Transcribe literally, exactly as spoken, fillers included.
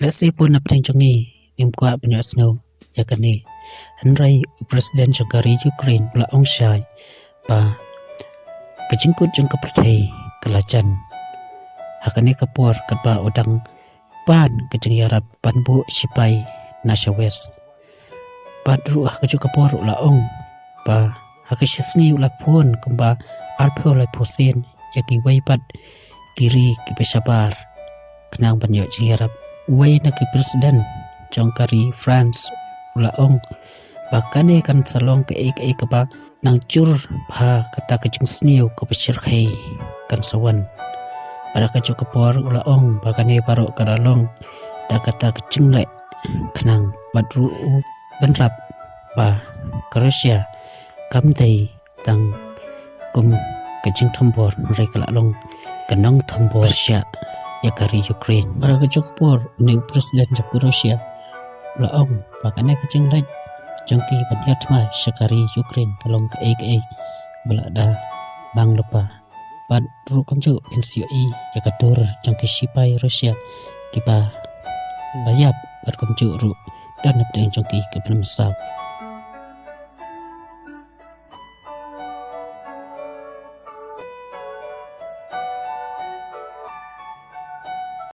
Lehse pun na pdeng jong ngi ngim kwah ban ïohsngew ïa kane. Hynrei u president jong ka ri Ukraine u la ong shai ba ka jingkut jong ka pyrthei ka la jan ha kane ka por katba u dang pan ka jingïarap ban buh shipai na sha west. Bad ruh ha kajuh ka por u la ong ba ha ka shi sngi u la phone kumba arphew laiphew sien ïa kiwei pat ki ri kiba shabar khnang ban ïoh jingïarap. Uwei na ki president jong ka ri France u la ong ba kane kan sa long kaei kaei kaba nang jur bha kata ka jingsniew kaba shyrkhei kan sa wan. Bad ha kajuh ka por u la ong ba kane baroh ka la long da kata ka jingleh khnang bad ruh u bynrap ba ka Russia kam dei tang kum ka jingthombor hynrei ka la long ka nongthombor sha ïa ka ri Ukraine. Bad ha kajuh ka por une u president jong ka Russia u la ong ba kane ka jingleh jong ki ban ïa thma sha ka ri Ukraine ka long kaei kaei ba la da bang lypa. Bad ruh kumjuh phin sa ïohi ïa ka dur jong ki shipai Russia kiba la ïap bad kumjuh ruh don na pdeng jong ki kiba la mynsaw.